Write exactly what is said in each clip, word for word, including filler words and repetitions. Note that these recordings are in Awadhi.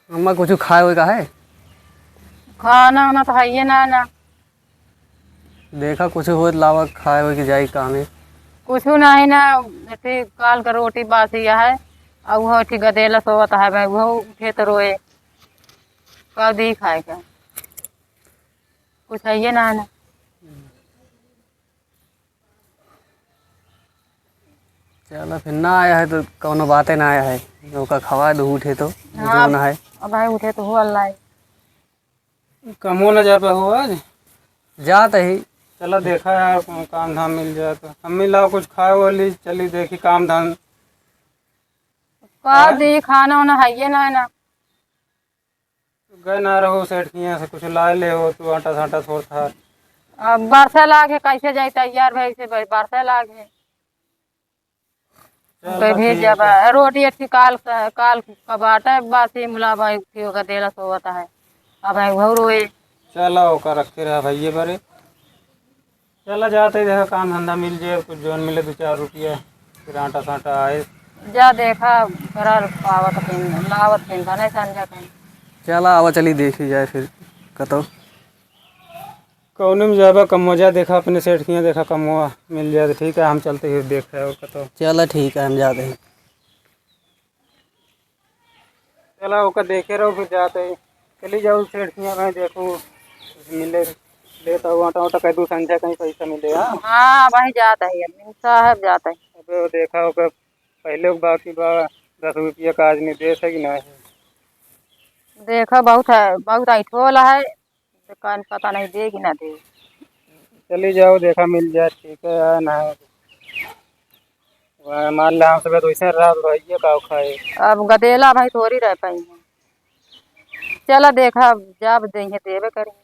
अम्मा, कुछ खाए हुए का है? खाना वाना तो है ही ना, ना। देखा, कुछ होत लावा, खाए हुए कि जाई कामे। कुछ नहीं ना, अथी काल का रोटी बासी है, और वो अथी गदेला सोवत है भाई, वो उठे तो रोए, का दी खाए का? कुछ है ही ना, ना। चला, फिर ना आया है तो कौनो बाते ना आया है, ओका खवा दो, उठे तो हाँ, जौन है। अब भाई उठे तो हो अल्लाह। कमो न जा पाए हो आज? जात ही। चला देखा यार, कौनो काम धाम मिल जाए तो। अम्मी लाओ कुछ खाए वाली, चली देखी काम धाम। का हाँ? दी खाना वाना है ये ना, ना। गए ना रहो सेठ के यहाँ से कुछ लाए ले हो तू, आटा साटा सोर था। अब बरसे लागे, कैसे जाई तैयार भई से, बरसे लागे। चल, तो तो भेज ठीक जाबा। है। रोटी अच्छी काल का, काल का बाटे, बासी मुला भाई, उठी होगा, देला सोवत है। अब है वहु रोए। चला, ओका रखे रहा भइये बरे। चला, जाते ही देखा, काम धंधा मिल जाए, कुछ जौन मिले, दो चार रुपया, फिर आटा साटा आए। जा देखा, करा पावत कहीं, लावत कहीं, बने संझा कहीं। चला, आवा, चली देखी जाए फिर कतो। कौने में जाबा कमवा, जा देखा अपने सेठ के यहाँ, देखा कमवा मिल जाए तो ठीक है, हम चलते ही देख रहे और कतो। चला ठीक है, हम जाते हैं। चला ओका देखे रहो, फिर जाते ही चली जाओ सेठ के यहाँ, कहीं देखो कुछ मिले, लेता हूँ आटा वाटा, कह दू संझा कहीं पैसा मिले। हाँ, हाँ, वही जाता है, अब साहब जाता है। अबे वो देखा ओकर पहले के बाकी बा, दस रुपया का आज नहीं दे सकी ना है। देखा बहुत है, बहुत ऐठोल है। दुकान पता नहीं दे कि ना दे। चली जाओ, देखा मिल जाए, ठीक है या ना। वह मान ले, हम सब तो वैसे रात रहिए का खाए। अब गदेला भाई थोड़ी रह पाई। चला देखा, जब देंगे देवे करेंगे।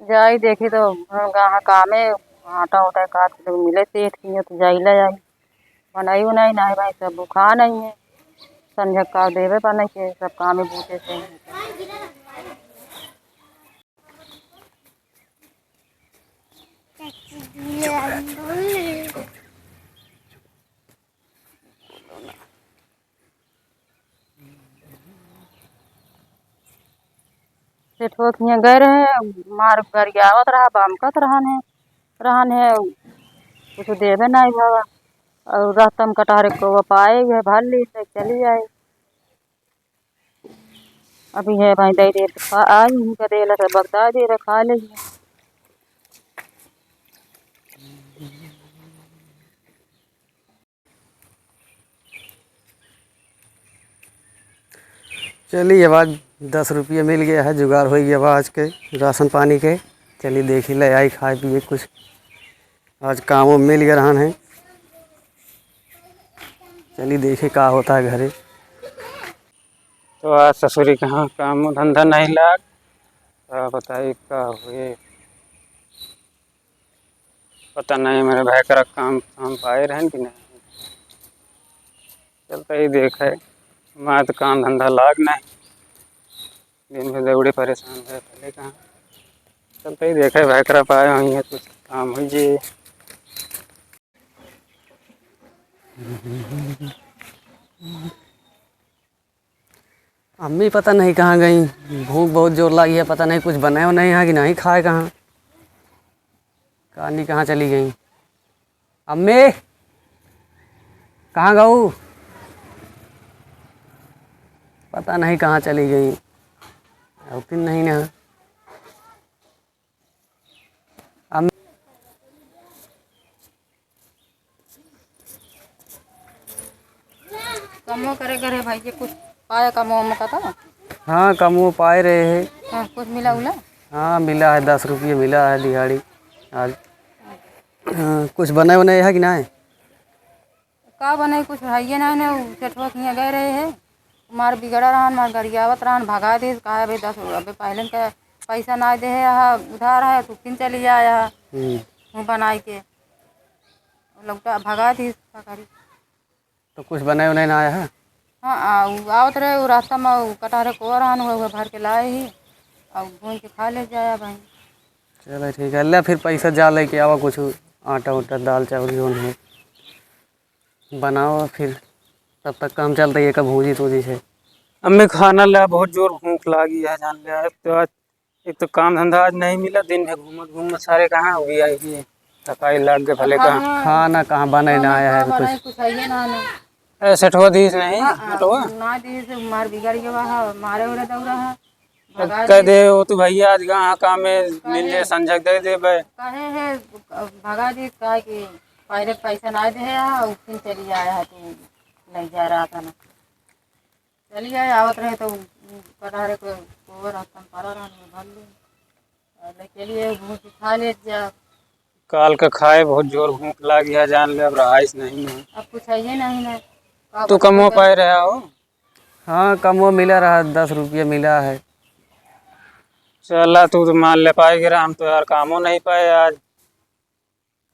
जाई देखी तो हम कहाँ कामे, आटा उटा का किलो मिले सेठ कियो तो जाई ले आई। बनाई उनाई नाई भाई, सब भुखा नहीं है। संझा का देवे बने के सब कामे बूझे से। सेठवा के हियाँ गए रहे, मार गरियावत रहा, बमकत रहन है, रहन है, कुछ देवे नाई भवा। और रास्ता में कटहरे को वो पाए, वह भर ली, ले चली आए। अभी है भाई, दे दे, खा, आई, इनका देला से बगदा दे रहा, खा ले। चलिए, अब आज दस रुपया मिल गया है, जुगाड़ हो गया बा आज के राशन पानी के। चलिए, देखी ले आई, खाए पिए कुछ, आज कामो मिल गया रहन है। चलिए, देखे का होता है घरे। तो आज ससुरी कहाँ काम धंधा नहीं लाग, का बताई का हुए। पता नहीं मेरे भाई करा काम, काम पाए रहन कि नहीं। चलते ही देखे, मैं तो काम धंधा लाग नहीं, दिन भर दौड़े परेशान रहे, पहले कहाँ। चलते ही देखे भाई करा पाए होइहैं कुछ काम हुई जी। अम्मी पता नहीं कहाँ गई, भूख बहुत जोर लागी है, पता नहीं कुछ बनाए नहीं है कि नहीं खाए कहाँ, का नहीं कहाँ चली गई। अम्मी, कहाँ गऊ? पता नहीं कहाँ चली गई, अउतिन नहीं ना। अम्मी। कमो करे करे भाई, ये कुछ पाया कमो वमो का तो? हाँ, कमो पाए रहे हैं। हाँ, कुछ मिला उला? हाँ, मिला है, दस रुपये मिला है दिहाड़ी आज। हाँ, कुछ बने उने है कि नहीं? का बने, कुछ है ये नहीं ने, उ सेठवा के हियाँ गए रहे हैं, मार बिगड़ा रहन, मार गरियावत रहन, भगा दीस, कहा अबे दस, अबे पहले के पैसा ना दे है, यहाँ उधार है, तू फिर चली आया है, हम्म। मुँह बनाई के, लौटा भगा दीस, का करी? तो कुछ बनाए उनाए ना आया है? हाँ, आ, उ आवत रहे, उ रास्ता में उ कटहरे को रहन, उहे, उहे भर के लाए ही, और भून के खा ले जाया भाई। चलो ठीक है, ले फिर पैसा जा लेके आवा कुछ। आटा उटा, दाल चावल जौन है बनाओ, फिर तब तक काम चलता ही है, कब भूजी तूजी से। अम्मी खाना ला, बहुत जोर भूख लागी है, जान ले। तो आज एक तो काम धंधा आज नहीं मिला, दिन भर घूमत घूमत सारे कहाँ हुई आई ही, थकाई लाग गए भले कहाँ। खाना कहाँ बने ना आया है कुछ। कुछ है ना, ना। ए, सेठवा दीस नहीं, हाँ, हाँ, सेठवा? ना दीस, मार बिगड़ गया है, मारे उरे दौरा है। भगा कह दे। दे, "वो तो भैया आज कहाँ काम में मिल जाए, संझक दे दे बे।" कहे है, भगा दी, कहा कि पहले पैसा ना दे है, और फिर चली आया है, तू नहीं जा रहा था ना। चली आए, आवत रहे तो पटहरे को गोबर अपन पड़ा रहन, भर ले। और ले चलिए, भूज खा ले जा। काल का खाए बहुत जोर भूख लागी है, जान ले, अब रहाइस नहीं है। अब कुछ है ही नहीं ना। का तू बताओ कमवा फिर? पाए रहा हो? हाँ, कमवा मिला रहा, दस रुपया मिला है। चला, तू तो मान ले पाए गिरा, हम तो यार कामो नहीं पाए आज।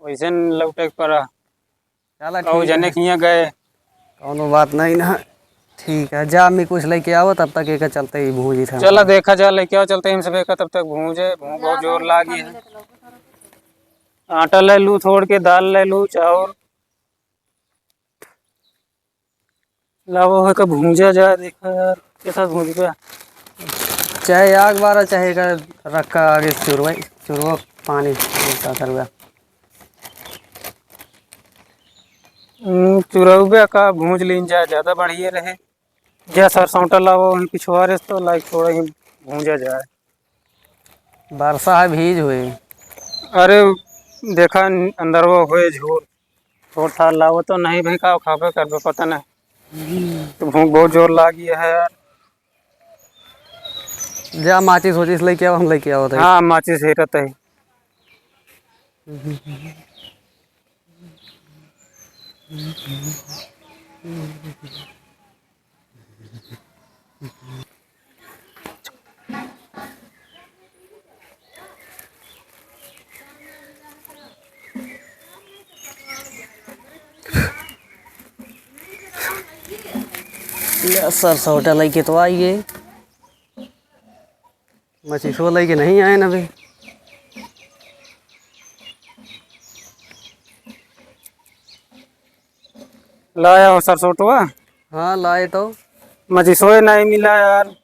वैसे न लौटे के पड़ा। चला, और ठीक जने है। किया गए। कौनो बात नहीं ना। ठीक है, जा, मैं कुछ लेके आओ, तब तक एक चलते ही भूजी था। चला, देखा जा, लेके आओ, चलते ही हम सब एक, तब तक भूजे, भूख बहुत जोर लागी है। आटा ले लूँ थोड़ के, दाल ले लूँ, चाउर। लावा है का भूंजा जाए, देखा यार, कैसा भूंजा। चाहे आग बारा, चाहे का रखा आगे चुरवा, चुरवा पानी उतार हुआ। हम्म, चुरौबे का भूंज लीन जाए, ज्यादा बढ़िया रहे। जा सरसौटा लावा, वहीं पिछवारे से तो लाइक थोड़ा ही भूंजा जाए। बरसा है, भीज हुए। अरे, देखा, अंदरवा हुए झूर। थोड़ थार लावो तो नहीं भाई, का खाबे करबे, पता नहीं। तो भूख बहुत जोर लागी है यार। जा, माचिस वाचिस लेके आओ, हम लेके आओ तो। हाँ, माचिस हेरत है। ले, सरसौटा लइके तो आई गए। मचिसो लइके नहीं आए ना अभी। लाया हो सरसोटवा? हाँ, लाए तो। मचिसोए नहीं मिला यार।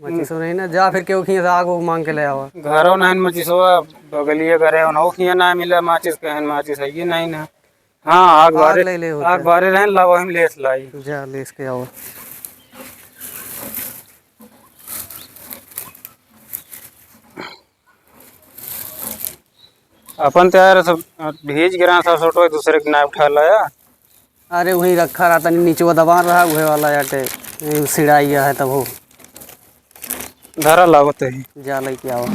मचिसो नहीं ना, जा फिर केहू खिया से आग उग मांग के ले आवा। घरो नहीं मचिसोआ, बगलिए घरे उन्हों खिया ना मिला माचिस, कहन माचिस है ये नहीं ना। हाँ, आग आग बारे, ले ले होते। आग बारे रहन, लावा हम लेस लाई। जा, लेस के आवा। अपन तो यार सब भीज गिरा, सब फोटो एक दूसरे के ना उठा लाया। अरे वहीं रखा रहा, तनी नीचवा दबान रहा, उहे वाला याटे, यही सिड़ाई गया है तब हो। धरा लावत है। जा लेके आओ।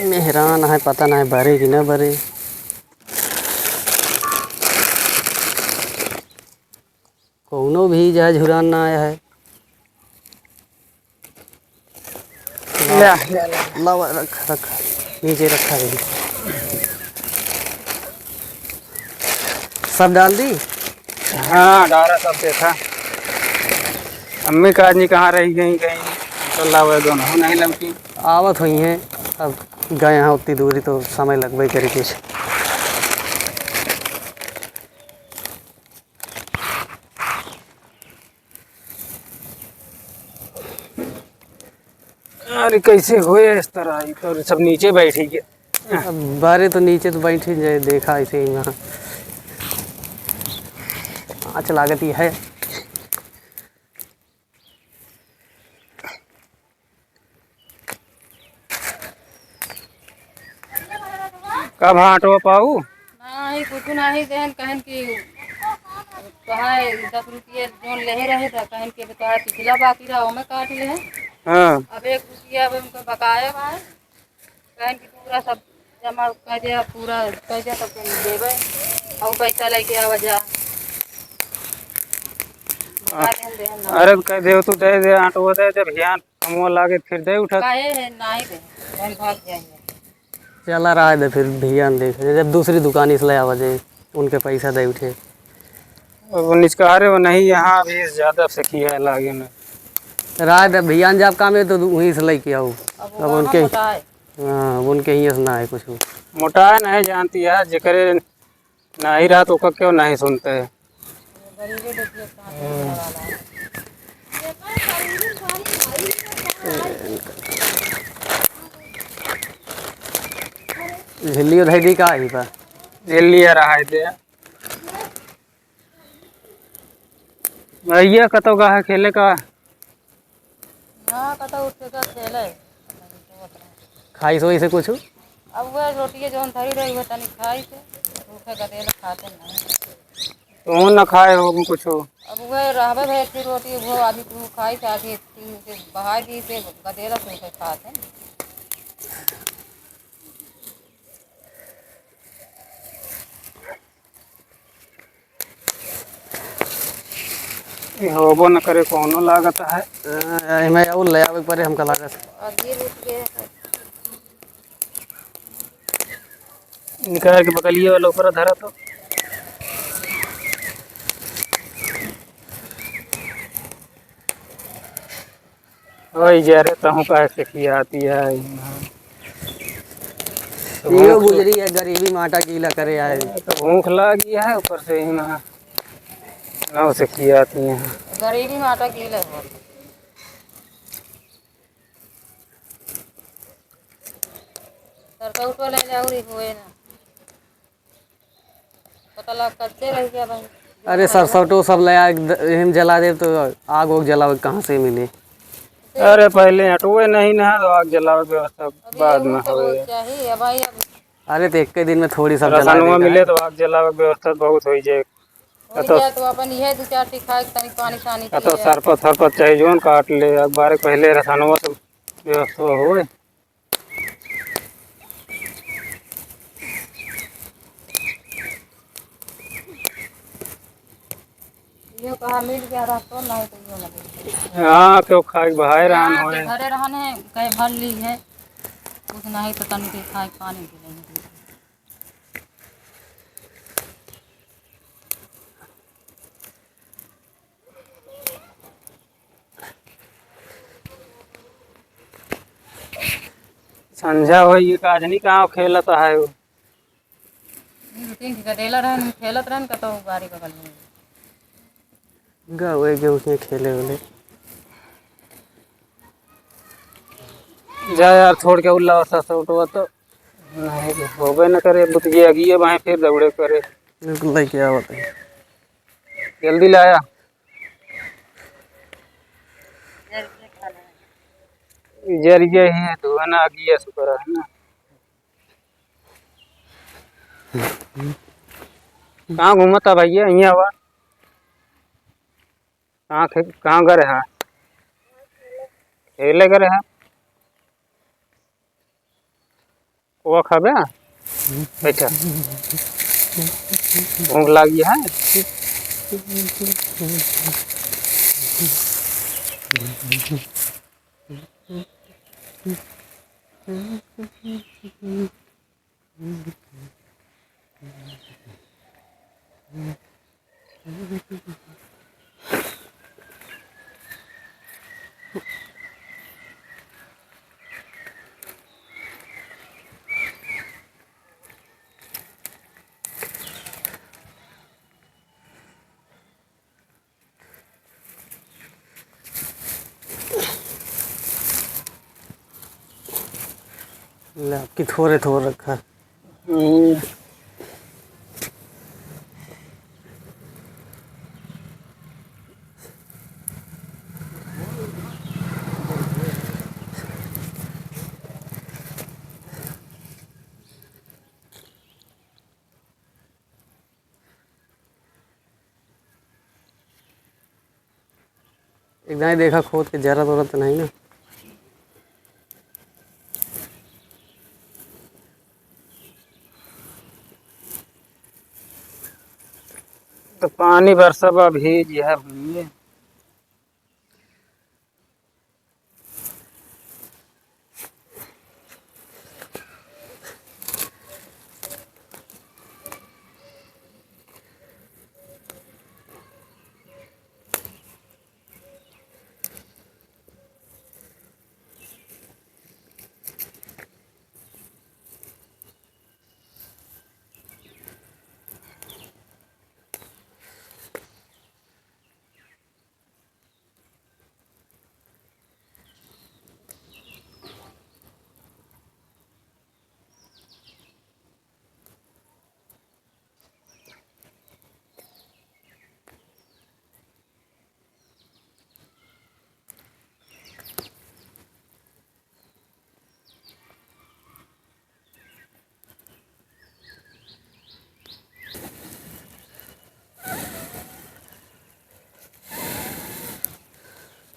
मेहरान है, पता नहीं बरे कि ना बरे। कौनो भी जहाँ झुरान ना आया है। ले, ले, ले। लावा, रख, रख। नीचे रखा है। सब डाल दी? हाँ, डाला सब देखा। अम्मी का आदमी कहाँ रही गई, गई? तो लावा दोनों नहीं लौटी। आवत हुई हैं, अब गए हैं उतनी दूरी तो समय लगबे करी कुछ। अरे, कैसे हुए इस तरह? ई तो सब नीचे बैठी के। अब बारे तो नीचे तो बैठी जाए, देखा ऐसे ही वहाँ। आँच लागत ही है। का भाटो पाऊ? नाही, कुछ नाही देहन, कहन कि तोहार दस रुपया जोन लेहे रहे त कहन कि तोहार पिछला बाकी रहा, ओमे काट लेहे। हाँ। अब एक रुपया अब उनका बकाया बा, कहन कि पूरा सब जमा कर दे, पूरा कर दे, तब तुम देबे, और पैसा लेके आवा जा। बका देहन, देहन ना। अरे, कह दे, तू दे दे, आटो दे दे, भैया। कमवा लागे फिर दे उठत। काहे है, नाही दे, हम भाग जाएंगे। चला रहा है दे, फिर भियान देख, जब दूसरी दुकान से ले आवा जाए, उनके पैसा दे उठे। अब निचकारे वो नहीं, यहाँ अभी ज्यादा से किया है लागे में। रहा है दे, भियान जब काम है तो वहीं से लेके आओ। अब अब वहाँ उनके, मोटाए। हाँ, अब उनके हियाँ से ना है कुछ। मोटाए नहीं जानती है, जेकरे नाही रहा तो ओकर क्यों नहीं सुनते हैं? गरीबे देखिए कहाँ से मिलने वाला है। झिल्ली उधर दी का ही बा? झिल्ली आ रहा है दे। भैया कतो का है खेले का? हाँ, कतो उठ के का खेले। खाई सोई से कुछ? अब वह रोटिए जौन धरी रही, वह तनी खाई से, भूखे गदेला खाते नहीं। तू न खाए हो कुछ? अब वह रहबे भैया, फिर रोटी वो आधी तू खाई से, आधी तीन से बहाई दी से, गदेला से उठे खाते। ये होबो न करे, कौनो लागत है। अ, एमे और ले आवे के पड़े हमका लागत। अजीब उठ गया है। निकाल के बगलिए वाला ऊपर धरा तो। ओए जा रे, तहूँ काहे से खियाती है? इहो गुजरी है, गरीबी माटा गीला करे आए। तो भूख लागी है, ऊपर से ही ना, ना उसे खियाती है। गरीबी माटा गीला है। सरसौटो ले ले, और ही होए ना। पता लग कच्चे रह गया भाई। अरे सरसौटो सब ले आ, एक द-, एहम जला दे तो आग वाग जलावे कहाँ से मिली? अरे पहले हटुए नहीं ना, तो आग जलावे के व्यवस्था अभी बाद एहू में सब होए। चाहिए भाई, अब अरे तो एक के दिन में थोड़ी सब जला रसनवा देगा। मिले तो आग जलावे के व्यवस्था बहुत होई जाए। होई तो जाए तो अपन इहे दू चार ठी खाए, तनी पानी सानी आ तो पिए। सरपत सरपत चाहे जोन काट ले, अब बारे पहले रसनवा तो व्यवस्था होए। इहो कहा मिल गया रहतो, नहीं तो इहो ना मिलतो। हाँ, केहू खाए के बहाए रहन हाँ, होए। घरे रहन है, कहे भर ली है, कुछ नहीं तो तनी के खाए के पानी भी नहीं दी। संझा होई, ये काजनी कहाँ खेलत है वो? दू तीन ठे गदेला रहन, खेलत रहन, कतौ बारी बगल में। गवे के उसमें खेले वेले। जा यार, छोड़ के उल्ला वसा से उठवा तो। नहीं, होबे न करे, बुतिये अगिये बाहें फिर दौड़े करे। बिल्कुल लेके आवत है। जल्दी लाया। जरिए ही है, धुआं ना अगिये सुकरा है ना। कहाँ घूमता भैया? हियाँ आवा। कहाँ खे-, कहाँ गए रहा? खेले गए रहा? वो खाबे? बैठा। भूख लागी है? ले, आपकी थोड़े थोड़े रखा। हम्म। एक दाईं देखा खोद के जरत उरत तो नहीं ना। तो पानी बरसा बा भीज यह भूमि।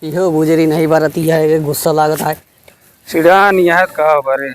इहो बुजरी नहीं बरती है, ये गुस्सा लागत है। चिढ़ा नहीं है का बरे।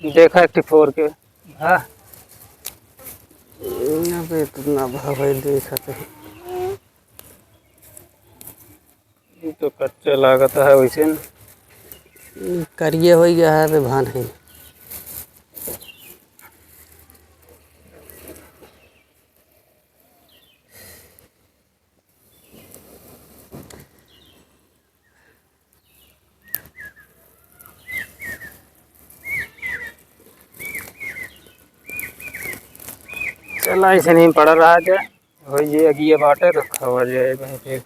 देखा एक ठे फोर के। हाँ। यहाँ पे इतना भाव है, देखा तो। ये तो कच्चा लागत है वैसे न। करिए हो गया है, अबे भान है। चला, ऐसे नहीं पड़ा रहा जाए, हो ये अगिए बाटे तो खवा जाए भाई फिर।